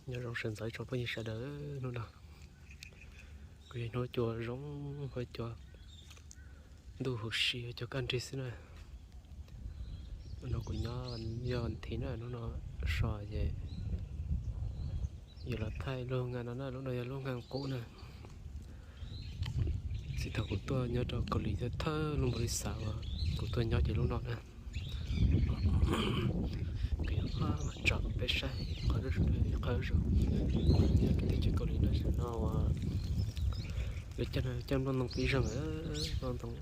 Nyob zoo sawv ntxov ib tsoom phooj ywg sawv daws, hnub no kuv yog hnub cua zoo, hnub cua ntuj huv si, cua kaj nrig xwb na. Hnub no kuv nyob yog vas thiv na, hnub no so ces yus los thaij lub nqa no na, lub no yog lub nqa qub na. Txij thaum kuv tuaj nyob rau Kaus Lim thawj thawj lub npaum li xav uas kuv tuaj nyob ces lub no na. Kuv yuav tso peb saib qhov, qhov zoo nyob rau teb chaws Kaus Lim no, tam no uas lawv cog, cog nplooj ntoo pib zeeg, nplooj ntoo,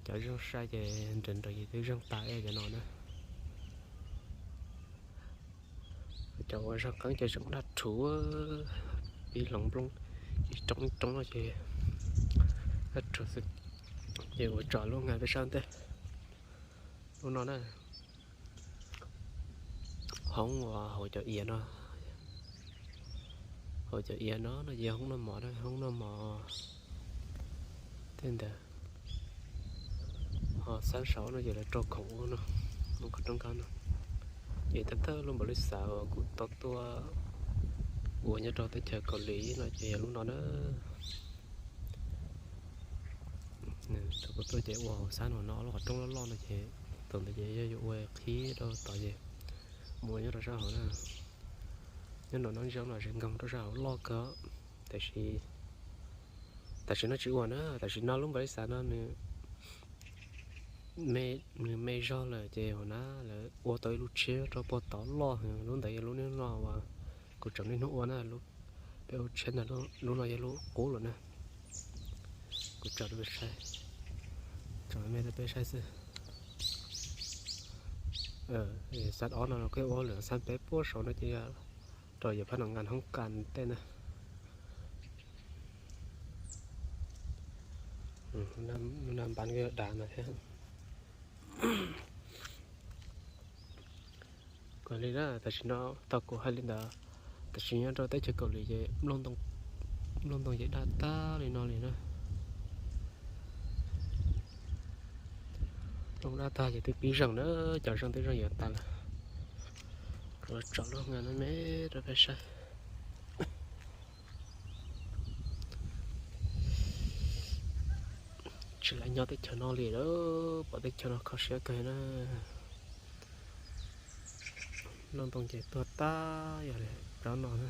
cov zeeg sai ces nrawm nrawm ces twb zeeg tas cov no na. Cov uas zeeg qeeb ces zeeg daj rhuv, pib hloov nplooj ib roob ib roob no ces daj rhuv xwb. Ces kuv tso lub nqa peb saib ntej, lub no na. Hoob uas hauv cov iav no, hauv cov iav no no ces hoob noj mov, hoob noj mov tej ntawd. Ho xab saud no ces lawv rau khoom ua no, ua qhov rooj nkag no. Ces thawj thawj lub npaum li xav uas kuv tau tuaj ua nyob rau teb chaws Kaus Lim no ces yog lub no na. Thaum kuv tuaj ces ua hauv xab no no lub qhov rooj loj loj no ces thaum ntawd ces yog yuav ua qhib rau tod ces mus ua nyob rau sab hauv na. Nyob nram no ntsia no tsis nkeeg rau sab hauv loj kawg, tab sis, tam sim no tsis ua na, tam sim no lub npaum li xav no nws me, nws me zog lawm ces hauv na lawv ua tau ib lub tshiab rau puag tod loj heev, lub ntawd yog lub niag no uas kuv tseem niaj hnub ua na, peb ua tshiab ntawd, lub no yog lub qub lawm na. Kuv tso rau peb saib, tso me rau peb saib xwb. Xab ob no los kuj ua lawm, xab peb puag saud no ces yog rau yawm phab no nqa hoob kas tej na. Lub nab npab kuj yog dav no thiab. Kuv li na, tam sim no tau kuv hais li ntawd, tam sim nyob rau teb chaws Kaus Lim ces nplooj ntoo ces daj tag li no li na. Nplooj daj tag ces twb pib zeeg na, cov zeeg twb zeeg yuav tas lawm. Kuv los tso lub nqa no me rau peb saib. Tsis laib nyob teb chaws no li lawm, pom teb chaws no kho siab kawg na. Nplooj ntoo ces tuag tag yog li rau no na.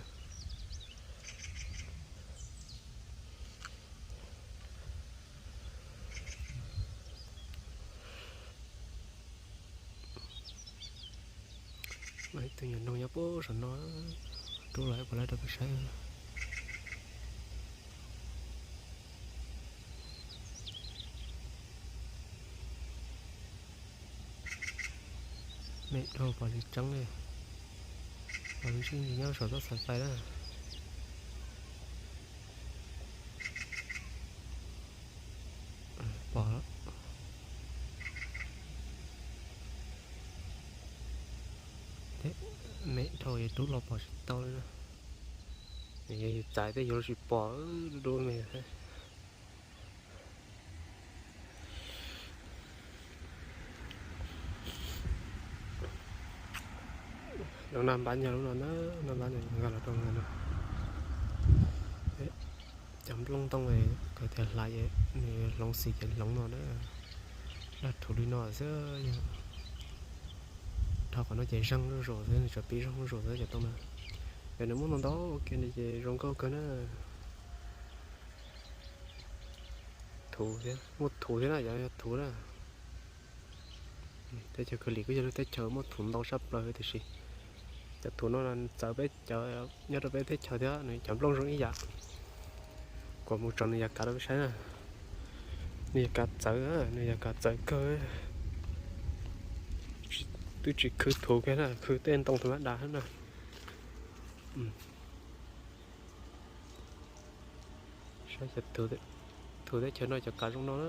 Ib tug nyuam noog nyob puag saum no, rub los puas laib rau peb saib. Me dhau pom tsis tseeb li, pom tsis tseeb nyob saum txoj xav fais na. Pom, me dhau es rub los pom tsis tau li na. Yog yus txais tej yus tsis pom, dub me. Lub nab npab nyob lub no na, nab npab no nkag los rau no. Cov nplooj ntoo kawg tias hlais, nws hloov xim ces hloov no na. Daj rhuv li no xwb. Dhau qhov no ces zeeg zuj zus xwb, nws tsuas pib zeeg zuj zus xwb cov ntoo na. Yog nws muaj ntau ntau ua ke li ces zoo nkauj kawg na. Thuv thiab, muaj thuv thiab na, yog, yog thuv na. Teb chaws Kaus Lim kuj yog lub teb chaws muaj thuv ntau tshaj plaws tiam sis cov thuv no txawv peb cov, nyob rau peb teb chaws thiab, nws cov nplooj zoo ib yam. Kuv mus tso nws yav kav rau peb saib na. Nws yav kav txawv, nws yav kav txawv kawg. Twb tsis khwv thuv kiag na, khwv tej ntoo tha mab das na. Saib cov thuv teb chaws no cov kav zoo no na.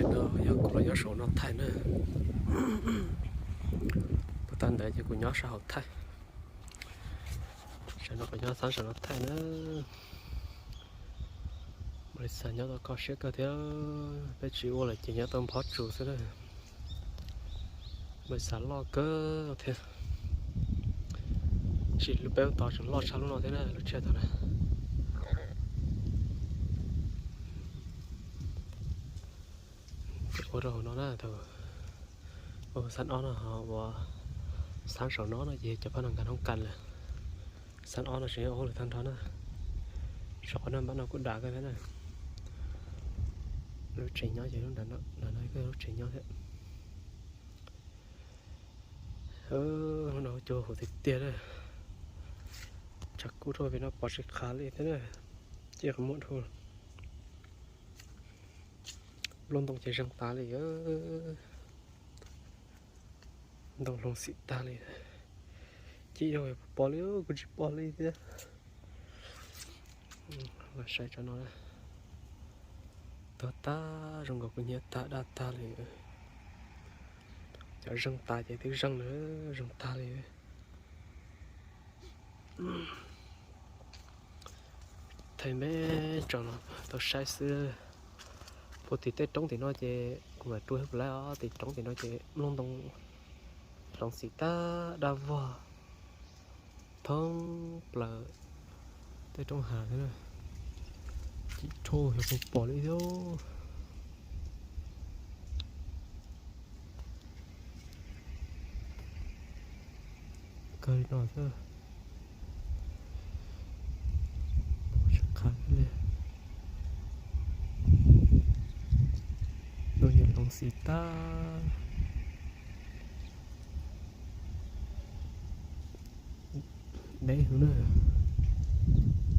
Ntawm no yog kuv los nyob saum no thaij na. Puag ta ntawd ces kuv nyob sab hauv thaij. Sab no kuv nyob sab saum no thaij na. Npawg Xas nyob tau kho siab kawg thiab, peb tsis ua lawm ces nyob tau nphob tsus xwb na. Npawg Xas loj kawg thiab, tsis lub peb lub tod tseem loj tshaj lub no thiab na, lub tsiaj tod na. Ces ua rau hauv no na, thaum ua xab ob no ho ua xab saum no no ces cov phab no nkag noob kas lawm. Xab ob no tseem ua hauj lwm tag nrho na. Saum qhov no npab no kuj dam kawg thiab na. Lub tsev nyob ces lub nram no, nram no kuj lub tsev nyob thiab. Lub no cua huv tiag tiag na. Tshav kub dhau pem no pom tsis qha li thiab na. Ces qhov muag dhau. Nplooj ntoo ces zeeg tas li, ntoo hloov xim tag li. Ces yog pom li, kuv tsis pom li thiab. Los saib tso no, tuag tag zoo nkaus kuv hnyiab tag daj tag li. Cov zeeg tas ces twb zeeg na, zeeg tag li. Thaij me tso no tau saib xwb. Puag tim tej roob tim no ces kuv mam rua puas laib os, tim roob tim no ces nplooj ntoo hloov xim tag daj vog thoob plaws tej roob hav thiab. Cim rhau yog kuv pom li thiab. Kawg li no xwb. Tsis qha li. Nplooj ntoo hloov xim tag. Deb heev na.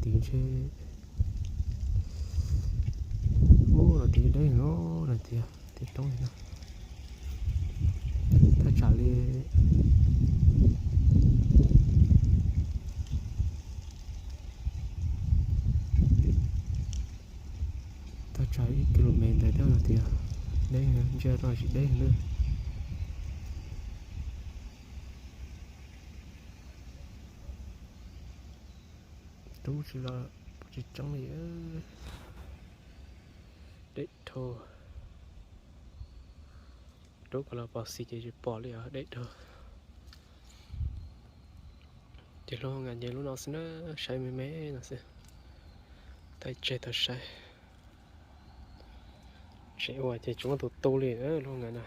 Tim ntshe, ub, no tim deb heev os, no tias tim roob no. Thaj tsam li, thaj tsam ib kis lus mev ntawd thiab no tias deb heev, ntsia no tsis deb heev na. Rub tsis los, tsis tseeb li. Deb dhau. Rub kom los pom xim ces tsis pom li os, deb dhau. Ces lub ngas ces lub no xwb na, saib me me no xwb. Thaij tseg tau saib. Tseem ua ces tsis muaj tus tu li lub ngas na.